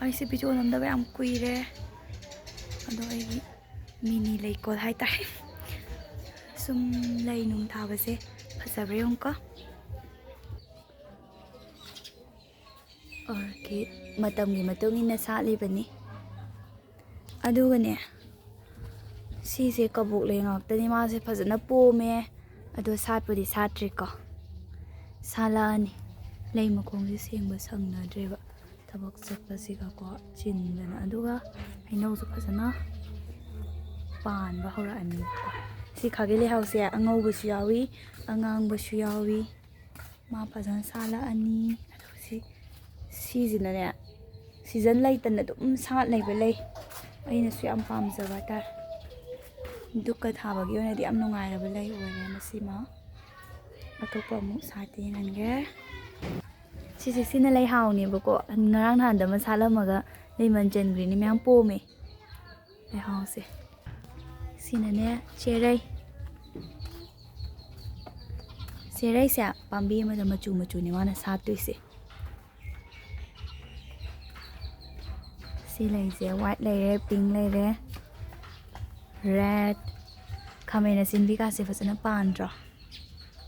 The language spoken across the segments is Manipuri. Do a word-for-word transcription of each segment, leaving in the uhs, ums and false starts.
ꯑꯩꯁꯦ ꯚꯤꯗꯤꯑꯣ ꯅꯝꯗꯕ ꯌꯥꯝ ꯀꯨꯏꯔꯦ꯫ ꯑꯗꯣ ꯑꯩꯒꯤ ꯃꯤꯅꯤ ꯂꯩꯀꯣꯜ ꯍꯥꯏꯇꯥꯔꯦ꯫ ꯁꯨꯝ ꯂꯩ ꯅꯨꯡ ꯊꯥꯕꯁꯦ ꯐꯖꯕ꯭ꯔꯥ ꯌꯦꯡꯉꯨꯀꯣ꯫ ꯑꯣꯔꯀꯤꯠ ꯃꯇꯝꯒꯤ ꯃꯇꯨꯡ ꯏꯟꯅ ꯁꯥꯠꯂꯤꯕꯅꯤ꯫ ꯑꯗꯨꯒꯅꯦ, ꯁꯤꯁꯦ ꯀꯕꯣꯛ ꯂꯩ ꯉꯥꯛꯇꯅꯤ꯫ ꯃꯥꯁꯦ ꯐꯖꯅ ꯄꯣꯝꯃꯦ꯫ ꯑꯗꯣ ꯁꯥꯠꯄꯨꯗꯤ ꯁꯥꯠꯇ꯭ꯔꯤꯀꯣ꯫ ꯁꯥꯠꯂꯛꯑꯅꯤ꯫ ꯂꯩ ꯃꯈꯣꯡꯁꯦ ꯁꯦꯡꯕ ꯁꯪꯅꯗ꯭ꯔꯦꯕ꯫ ꯊꯕꯛ ꯆꯠꯄꯁꯤꯒꯀꯣ ꯆꯤꯟꯗꯅ꯫ ꯑꯗꯨꯒ ꯍꯩꯅꯧꯁꯨ ꯐꯖꯅ ꯄꯥꯟꯕ ꯍꯧꯔꯛꯑꯅꯤꯕꯀꯣ꯫ ꯁꯤ ꯈꯥꯒꯦ ꯂꯩꯍꯥꯎꯁꯦ ꯑꯉꯧꯕꯁꯨ ꯌꯥꯎꯏ, ꯑꯉꯥꯡꯕꯁꯨ ꯌꯥꯎꯏ꯫ ꯃꯥ ꯐꯖꯅ ꯁꯥꯠꯂꯛꯑꯅꯤ꯫ ꯑꯗꯨꯒ ꯁꯤ, ꯁꯤꯁꯤꯅꯅꯦ, ꯁꯤꯖꯟ ꯂꯩꯇꯅ ꯑꯗꯨꯝ ꯁꯥꯠ ꯂꯩꯕ ꯂꯩ꯫ ꯑꯩꯅꯁꯨ ꯌꯥꯝ ꯄꯥꯝꯖꯕ ꯍꯥꯏꯇꯥꯔꯦ꯫ ꯗꯨꯛꯀ ꯊꯥꯕꯒꯤ ꯑꯣꯏꯅꯗꯤ ꯌꯥꯝ ꯅꯨꯡꯉꯥꯏꯔꯕ ꯂꯩ ꯑꯣꯏꯔꯦ ꯃꯁꯤꯃ꯫ ꯑꯇꯣꯞꯄ ꯑꯃꯨꯛ ꯁꯥꯠꯇꯦ ꯌꯦꯡꯍꯟꯒꯦ꯫ ꯁꯤꯁꯦ, ꯁꯤꯅ ꯂꯩꯍꯥꯎꯅꯦꯕꯀꯣ꯫ ꯉꯔꯥꯡ ꯅꯍꯥꯟꯗ ꯑꯃ ꯁꯥꯠꯂꯝꯃꯒ ꯂꯩꯃꯟ ꯆꯟꯈ꯭ꯔꯤꯅꯤ, ꯃꯌꯥꯝ ꯄꯣꯝꯃꯦ ꯂꯩꯍꯥꯎꯁꯦ꯫ ꯁꯤꯅꯅꯦ ꯆꯦꯔꯩ꯫ ꯆꯦꯔꯩꯁꯦ ꯄꯥꯝꯕꯤ ꯑꯃꯗ ꯃꯆꯨ ꯃꯆꯨꯅꯦ ꯃꯥꯅ ꯁꯥꯠꯇꯣꯏꯁꯦ꯫ ꯁꯤ ꯂꯩꯁꯦ white ꯂꯩꯔꯦ, pink ꯂꯩꯔꯦ, red꯫ ꯈꯥꯃꯦꯟ ꯑꯁꯤꯟꯕꯤꯒꯁꯦ ꯐꯖꯅ ꯄꯥꯟꯗ꯭ꯔꯣ?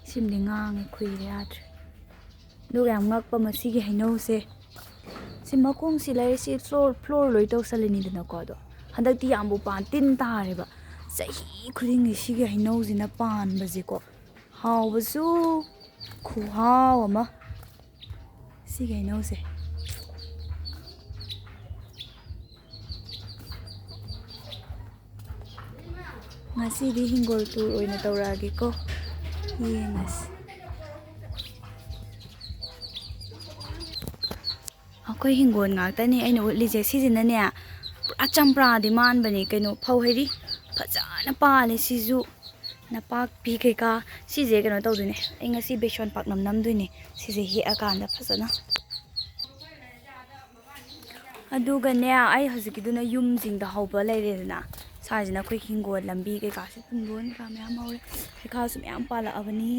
ꯁꯤꯃꯗꯤ ꯉꯥꯡꯉꯦ, ꯈꯨꯏꯔꯦ, ꯌꯥꯗ꯭ꯔꯦ꯫ ꯑꯗꯨꯒ ꯌꯥꯝ ꯉꯛꯄ ꯑꯃ, ꯁꯤꯒꯤ ꯍꯩꯅꯧꯁꯦ, ꯁꯤ ꯃꯈꯣꯡꯁꯤ ꯂꯩꯔꯦ, ꯁꯤ flower, flower ꯂꯣꯏ ꯇꯧꯁꯜꯂꯤꯅꯤꯗꯅꯀꯣ꯫ ꯑꯗꯣ ꯍꯟꯗꯛꯇꯤ ꯌꯥꯝꯕꯨ ꯄꯥꯟ, ꯇꯤꯟ ꯇꯥꯔꯦꯕ꯫ ꯆꯍꯤ ꯈꯨꯗꯤꯡꯒꯤ ꯁꯤꯒꯤ ꯍꯩꯅꯧꯁꯤꯅ ꯄꯥꯟꯕꯁꯦꯀꯣ, ꯍꯥꯎꯕꯁꯨ ꯈꯨꯍꯥꯎ ꯑꯃ꯫ ꯁꯤꯒꯤ ꯍꯩꯅꯧꯁꯦ꯫ ꯉꯁꯤꯗꯤ ꯍꯤꯡꯒꯣꯜ tour ꯑꯣꯏꯅ ꯇꯧꯔꯛꯑꯒꯦꯀꯣ꯫ ꯌꯦꯡꯉꯁꯤ꯫ ꯑꯩꯈꯣꯏ ꯍꯤꯡꯒꯣꯜ ꯉꯥꯛꯇꯅꯦ ꯑꯩꯅ ꯎꯠꯂꯤꯁꯦ꯫ ꯁꯤꯁꯤꯅꯅꯦ ꯄꯨꯔꯥ ꯆꯝꯄ꯭ꯔꯥꯗꯤ ꯃꯥꯟꯕꯅꯦ, ꯀꯩꯅꯣ, ꯐꯧ ꯍꯩꯔꯤ ꯐꯖꯅ ꯄꯥꯜꯂꯦ꯫ ꯁꯤꯁꯨ ꯅꯄꯥꯛꯄꯤ ꯀꯩꯀꯥ꯫ ꯁꯤꯁꯦ ꯀꯩꯅꯣ ꯇꯧꯗꯣꯏꯅꯦ, ꯑꯩ ꯉꯁꯤ ꯕꯦꯁꯣꯟ ꯄꯥꯛꯅꯝ ꯅꯝꯗꯣꯏꯅꯦ꯫ ꯁꯤꯁꯦ ꯍꯦꯛꯑꯀꯥꯟꯗ ꯐꯖꯅ꯫ ꯑꯗꯨꯒꯅꯦ, ꯑꯩ ꯍꯧꯖꯤꯛꯀꯤꯗꯨꯅ ꯌꯨꯝꯁꯤꯡꯗ ꯍꯧꯕ ꯂꯩꯔꯦꯗꯅ, ꯁ꯭ꯋꯥꯏꯁꯤꯅ ꯑꯩꯈꯣꯏ ꯍꯤꯡꯒꯣꯜ, ꯂꯝꯕꯤ ꯀꯩꯀꯥꯁꯦ ꯄꯨꯡꯗꯣꯟ ꯀꯩꯀꯥ ꯃꯌꯥꯝ ꯍꯧꯔꯦ꯫ ꯍꯩꯈꯥꯁꯨ ꯃꯌꯥꯝ ꯄꯥꯜꯂꯛꯑꯕꯅꯤ꯫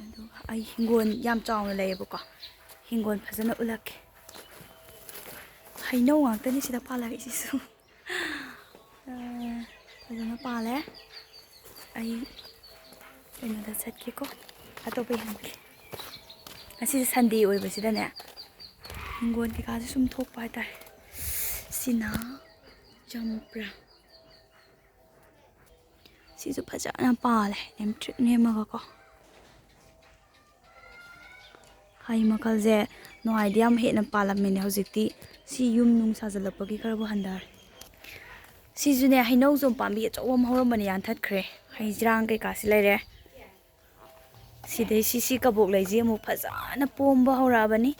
ꯑꯗꯨꯒ ꯑꯩ ꯍꯤꯡꯒꯣꯜ ꯌꯥꯝ ꯆꯥꯎꯅ ꯂꯩꯌꯦꯕꯀꯣ, ꯍꯤꯡꯒꯣꯜ ꯐꯖꯅ ꯎꯠꯂꯛꯀꯦ꯫ ꯍꯩꯅꯧ ꯉꯥꯛꯇꯅꯤ ꯁꯤꯗ ꯄꯥꯜꯂꯛꯏꯁꯤꯁꯨ꯫ ꯑ, ꯐꯖꯅ ꯄꯥꯜꯂꯦ꯫ ꯑꯩ ꯀꯩꯅꯣꯗ ꯆꯠꯀꯦꯀꯣ, ꯑꯇꯣꯞꯄ ꯌꯦꯡꯒꯦ꯫ ꯉꯁꯤꯁꯦ ꯁꯟꯗꯦ ꯑꯣꯏꯕꯁꯤꯗꯅꯦ, ꯍꯤꯡꯒꯣꯜ ꯀꯩꯀꯥꯁꯦ ꯁꯨꯝ ꯊꯣꯛꯄ ꯍꯥꯏꯇꯥꯔꯦ꯫ ꯁꯤꯅ ꯆꯝꯄ꯭ꯔꯥ꯫ ꯁꯤꯁꯨ ꯐꯖꯅ ꯄꯥꯜꯂꯦ, ꯅꯦꯝꯇ꯭ꯔꯤꯛ ꯅꯦꯝꯃꯒꯀꯣ꯫ ꯍꯩ ꯃꯈꯜꯁꯦ ꯅꯍꯥꯟꯋꯥꯏꯗꯤ ꯌꯥꯝ ꯍꯦꯟꯅ ꯄꯥꯜꯂꯝꯃꯤꯅꯦ, ꯍꯧꯖꯤꯛꯇꯤ ꯁꯤ ꯌꯨꯝ ꯅꯨꯡ ꯁꯥꯖꯤꯜꯂꯛꯄꯒꯤ ꯈꯔꯕꯨ ꯍꯟꯊꯔꯦ꯫ ꯁꯤꯁꯨꯅꯦ, ꯍꯩꯅꯧꯁꯨ ꯄꯥꯝꯕꯤ ꯑꯆꯧꯕ ꯑꯃ ꯍꯧꯔꯝꯕꯅꯦ, ꯌꯥꯟꯊꯠꯈ꯭ꯔꯦ꯫ ꯍꯩꯖ꯭ꯔꯥꯡ ꯀꯩꯀꯥꯁꯤ ꯂꯩꯔꯦ꯫ ꯁꯤꯗꯩ ꯁꯤ, ꯁꯤ ꯀꯕꯣꯛ ꯂꯩꯁꯤ ꯑꯃꯨꯛ ꯐꯖꯅ ꯄꯣꯝꯕ ꯍꯧꯔꯛꯑꯕꯅꯤ꯫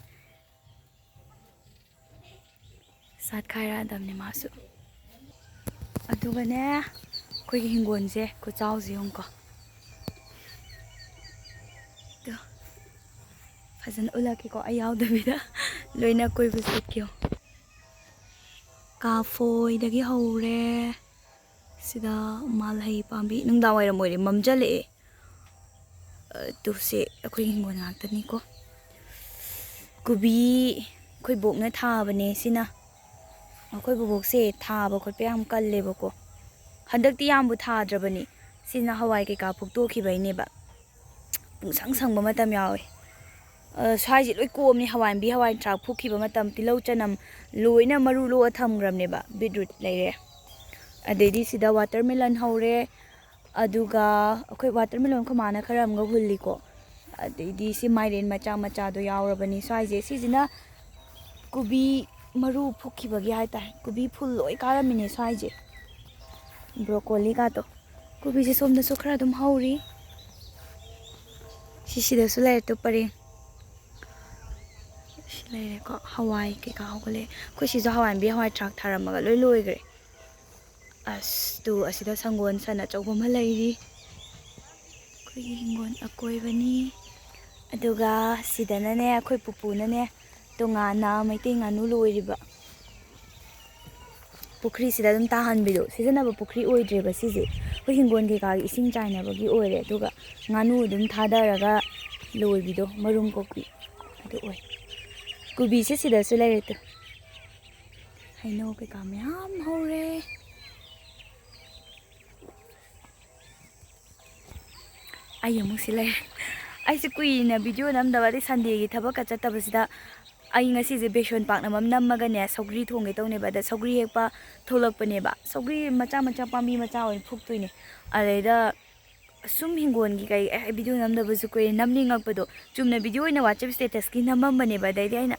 ꯆꯥꯠꯈꯥꯏꯔꯛꯑꯗꯕꯅꯤ ꯃꯥꯁꯨ꯫ ꯑꯗꯨꯒꯅꯦ, ꯑꯩꯈꯣꯏꯒꯤ ꯍꯤꯡꯒꯣꯜꯁꯦ ꯈꯨꯆꯥꯎꯁꯦ ꯌꯦꯡꯉꯨꯀꯣ꯫ ꯑꯗꯣ ꯐꯖꯅ ꯎꯠꯂꯛꯀꯦꯀꯣ, ꯑꯩ ꯌꯥꯎꯗꯕꯤꯗ꯫ ꯂꯣꯏꯅ ꯀꯣꯏꯕ ꯆꯠꯀꯦ꯫ ꯀꯥꯐꯣꯏꯗꯒꯤ ꯍꯧꯔꯦ꯫ ꯁꯤꯗ ꯃꯥꯜꯍꯩ ꯄꯥꯝꯕꯤ, ꯅꯨꯡꯗꯥꯡ ꯋꯥꯏꯔꯝ ꯑꯣꯏꯔꯦ, ꯃꯝꯖꯜꯂꯛꯑꯦ꯫ ꯑ, ꯇꯨꯁꯦ ꯑꯩꯈꯣꯏ ꯍꯤꯡꯒꯣꯜ ꯉꯥꯛꯇꯅꯤꯀꯣ꯫ ꯀꯣꯕꯤ ꯑꯩꯈꯣꯏ ꯕꯣꯛꯅ ꯊꯥꯕꯅꯦ ꯁꯤꯅ꯫ ꯑꯩꯈꯣꯏ ꯕꯣꯕꯣꯛꯁꯦ ꯊꯥꯕ ꯈꯣꯠꯄ ꯌꯥꯝ ꯀꯜꯂꯦꯕꯀꯣ꯫ ꯍꯟꯗꯛꯇꯤ ꯌꯥꯝꯕꯨ ꯊꯥꯗ꯭ꯔꯕꯅꯤ꯫ ꯁꯤꯅ ꯍꯋꯥꯏ ꯀꯩꯀꯥ ꯐꯨꯛꯇꯣꯛꯈꯤꯕꯩꯅꯦꯕ꯫ ꯄꯨꯡꯁꯪ ꯁꯪꯕ ꯃꯇꯝ ꯌꯥꯎꯋꯦ꯫ ꯑ, ꯁ꯭ꯋꯥꯏꯁꯦ ꯂꯣꯏ ꯀꯣꯝꯅꯤ꯫ ꯍꯋꯥꯏꯟꯕꯤ, ꯍꯋꯥꯏ ꯊ꯭ꯔꯥꯛ ꯐꯨꯛꯈꯤꯕ ꯃꯇꯝ, ꯇꯤꯜꯍꯧ ꯆꯅꯝ ꯂꯣꯏꯅ ꯃꯔꯨ ꯂꯣꯛꯑ ꯊꯝꯈ꯭ꯔꯕꯅꯦꯕ꯫ ꯕꯤꯠꯔꯨꯠ ꯂꯩꯔꯦ꯫ ꯑꯗꯩꯗꯤ ꯁꯤꯗ ꯋꯥꯇꯔꯃꯦꯂꯟ ꯍꯧꯔꯦ꯫ ꯑꯗꯨꯒ ꯑꯩꯈꯣꯏ ꯋꯥꯇꯔꯃꯦꯂꯟ ꯑꯩꯈꯣꯏ ꯃꯥꯅ ꯈꯔ ꯑꯃꯒ ꯍꯨꯜꯂꯤꯀꯣ꯫ ꯑꯗꯩꯗꯤ ꯁꯤ ꯃꯥꯏꯔꯦꯟ ꯃꯆꯥ ꯃꯆꯥꯗꯣ ꯌꯥꯎꯔꯕꯅꯤ ꯁ꯭ꯋꯥꯏꯁꯦ꯫ ꯁꯤꯁꯤꯅ ꯀꯣꯕꯤ ꯃꯔꯨ ꯐꯨꯛꯈꯤꯕꯒꯤ ꯍꯥꯏꯇꯥꯔꯦ꯫ ꯀꯣꯕꯤ ꯐꯨꯜ ꯂꯣꯏ ꯀꯥꯔꯝꯃꯤꯅꯦ ꯁ꯭ꯋꯥꯏꯁꯦ꯫ ꯕ꯭ꯔꯣꯀꯣꯂꯤꯒꯗꯣ꯫ ꯀꯣꯕꯤꯁꯦ ꯁꯣꯝꯗꯁꯨ ꯈꯔ ꯑꯗꯨꯝ ꯍꯧꯔꯤ꯫ ꯁꯤꯁꯤꯗꯁꯨ ꯂꯩꯔꯦ ꯇꯨ ꯄꯔꯦꯡ꯫ ꯁꯤ ꯂꯩꯔꯦꯀꯣ, ꯍꯋꯥꯏ ꯀꯩꯀꯥ ꯍꯧꯒꯠꯂꯦ꯫ ꯑꯩꯈꯣꯏ ꯁꯤꯁꯨ ꯍꯋꯥꯏꯟꯕꯤ, ꯍꯋꯥꯏ ꯊ꯭ꯔꯥꯛ ꯊꯥꯔꯝꯃꯒ ꯂꯣꯏ ꯂꯣꯏꯈ꯭ꯔꯦ꯫ ꯑꯁ, ꯇꯨ ꯑꯁꯤꯗ ꯁꯪꯒꯣꯜ ꯁꯟ ꯑꯆꯧꯕ ꯑꯃ ꯂꯩꯔꯤ꯫ ꯑꯩꯈꯣꯏꯒꯤ ꯍꯤꯡꯒꯣꯜ ꯑꯀꯣꯏꯕꯅꯤ꯫ ꯑꯗꯨꯒ ꯁꯤꯗꯅꯅꯦ, ꯑꯩꯈꯣꯏ ꯄꯨꯄꯨꯅꯅꯦ, ꯇꯣꯉꯥꯟꯅ ꯃꯩꯇꯩ ꯉꯥꯅꯨ ꯂꯣꯏꯔꯤꯕ꯫ ꯄꯨꯈ꯭ꯔꯤꯁꯤꯗ ꯑꯗꯨꯝ ꯇꯥꯍꯟꯕꯤꯗꯣ, ꯁꯤꯖꯤꯟꯅꯕ ꯄꯨꯈ꯭ꯔꯤ ꯑꯣꯏꯗ꯭ꯔꯦꯕ ꯁꯤꯁꯦ꯫ ꯑꯩꯈꯣꯏ ꯍꯤꯡꯒꯣꯜ ꯀꯩꯀꯥꯒꯤ ꯏꯁꯤꯡ ꯆꯥꯏꯅꯕꯒꯤ ꯑꯣꯏꯔꯦ꯫ ꯑꯗꯨꯒ ꯉꯥꯅꯨ ꯑꯗꯨꯝ ꯊꯥꯗꯔꯒ ꯂꯣꯏꯕꯤꯗꯣ, ꯃꯔꯨꯝ ꯀꯣꯛꯄꯤ, ꯑꯗꯨ ꯑꯣꯏ꯫ ꯀꯣꯕꯤꯁꯦ ꯁꯤꯗꯁꯨ ꯂꯩꯔꯦ ꯇꯨ꯫ ꯍꯩꯅꯧ ꯀꯩꯀꯥ ꯃꯌꯥꯝ ꯍꯧꯔꯦ꯫ ꯑꯩ ꯑꯃꯨꯛ ꯁꯤ ꯂꯩꯔꯦ꯫ ꯑꯩꯁꯦ ꯀꯨꯏꯅ ꯚꯤꯗꯤꯑꯣ ꯅꯝꯗꯕ, ꯑꯗꯩ ꯁꯟꯗꯦꯒꯤ ꯊꯕꯛꯀ ꯆꯠꯇꯕꯁꯤꯗ ꯑꯩ ꯉꯁꯤꯁꯦ ꯕꯦꯁꯣꯟ ꯄꯥꯛꯅꯝ ꯑꯃ ꯅꯝꯃꯒꯅꯦ, ꯁꯧꯒ꯭ꯔꯤ ꯊꯣꯡꯒꯦ ꯇꯧꯅꯦꯕ꯫ ꯑꯗ ꯁꯧꯒ꯭ꯔꯤ ꯍꯦꯛꯄ ꯊꯣꯛꯂꯛꯄꯅꯦꯕ꯫ ꯁꯧꯒ꯭ꯔꯤ ꯃꯆꯥ ꯃꯆꯥ ꯄꯥꯝꯕꯤ ꯃꯆꯥ ꯑꯣꯏꯅ ꯐꯨꯛꯇꯣꯏꯅꯦ꯫ ꯑꯗꯩꯗ ꯁꯨꯝ ꯍꯤꯡꯒꯣꯜꯒꯤ ꯀꯩ, ꯑꯦ, ꯚꯤꯗꯤꯑꯣ ꯅꯝꯗꯕꯁꯨ ꯀꯨꯏꯔꯦ, ꯅꯝꯅꯤꯡꯉꯛꯄꯗꯣ꯫ ꯆꯨꯝꯅ ꯚꯤꯗꯤꯑꯣ ꯑꯣꯏꯅ WhatsApp statusꯀꯤ ꯅꯝꯃꯝꯕꯅꯦꯕ꯫ ꯑꯗꯩꯗꯤ ꯑꯩꯅ,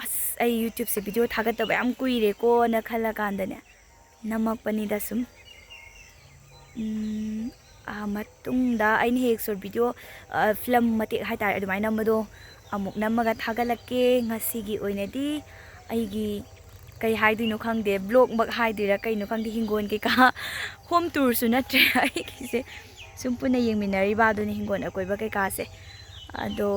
"ꯑꯁ, ꯑꯩ YouTubeꯁꯦ ꯚꯤꯗꯤꯑꯣ ꯊꯥꯒꯠꯇꯕ ꯌꯥꯝ ꯀꯨꯏꯔꯦꯀꯣꯅ" ꯈꯜꯂꯀꯥꯟꯗꯅꯦ, ꯅꯝꯃꯛꯄꯅꯤꯗ ꯁꯨꯝ꯫ ꯎꯝ, ꯑꯥ, ꯃꯇꯨꯡꯗ ꯑꯩꯅ ꯍꯦꯛ ꯁꯣꯔꯠ ꯚꯤꯗꯤꯑꯣ, ꯑ, ꯐꯤꯂꯝ ꯃꯇꯦꯛ ꯍꯥꯏꯇꯥꯔꯦ, ꯑꯗꯨꯃꯥꯏꯅ ꯅꯝꯕꯗꯣ ꯑꯃꯨꯛ ꯅꯝꯃꯒ ꯊꯥꯒꯠꯂꯛꯀꯦ꯫ ꯉꯁꯤꯒꯤ ꯑꯣꯏꯅꯗꯤ ꯑꯩꯒꯤ, ꯀꯩ ꯍꯥꯏꯗꯣꯏꯅꯣ ꯈꯪꯗꯦ, ꯕ꯭ꯂꯣꯒꯃꯛ ꯍꯥꯏꯗꯣꯏꯔꯥ ꯀꯩꯅꯣ ꯈꯪꯗꯦ, ꯍꯤꯡꯒꯣꯜ ꯀꯩꯀꯥ꯫ ꯍꯣꯝ ꯇꯨꯔꯁꯨ ꯅꯠꯇ꯭ꯔꯦ ꯑꯩꯒꯤꯁꯦ, ꯁꯨꯝ ꯄꯨꯟꯅ ꯌꯦꯡꯃꯤꯟꯅꯔꯤꯕ ꯑꯗꯨꯅꯤ, ꯍꯤꯡꯒꯣꯜ ꯑꯀꯣꯏꯕ ꯀꯩꯀꯥꯁꯦ꯫ ꯑꯗꯣ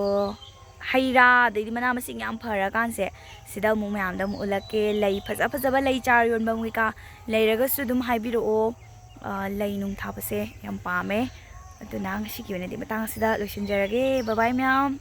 ꯍꯩ ꯔꯥ, ꯑꯗꯩꯗꯤ ꯃꯅꯥ ꯃꯁꯤꯡ ꯌꯥꯝ ꯐꯔꯀꯥꯟꯁꯦ, ꯁꯤꯗ ꯑꯃꯨꯛ ꯃꯌꯥꯝꯗ ꯑꯃꯨꯛ ꯎꯠꯂꯛꯀꯦ꯫ ꯂꯩ ꯐꯖ ꯐꯖꯕ, ꯂꯩ ꯆꯥꯔ ꯌꯣꯟꯐꯝ ꯀꯩꯀꯥ ꯂꯩꯔꯒꯁꯨ ꯑꯗꯨꯝ ꯍꯥꯏꯕꯤꯔꯛꯑꯣ꯫ ꯑ, ꯂꯩ ꯅꯨꯡ ꯊꯥꯕꯁꯦ ꯌꯥꯝ ꯄꯥꯝꯃꯦ꯫ ꯑꯗꯨꯅ ꯉꯁꯤꯒꯤ ꯑꯣꯏꯅꯗꯤ ꯃꯇꯥꯡ ꯑꯁꯤꯗ ꯂꯣꯏꯁꯤꯟꯖꯔꯒꯦ꯫ Bye bye ꯃꯌꯥꯝ꯫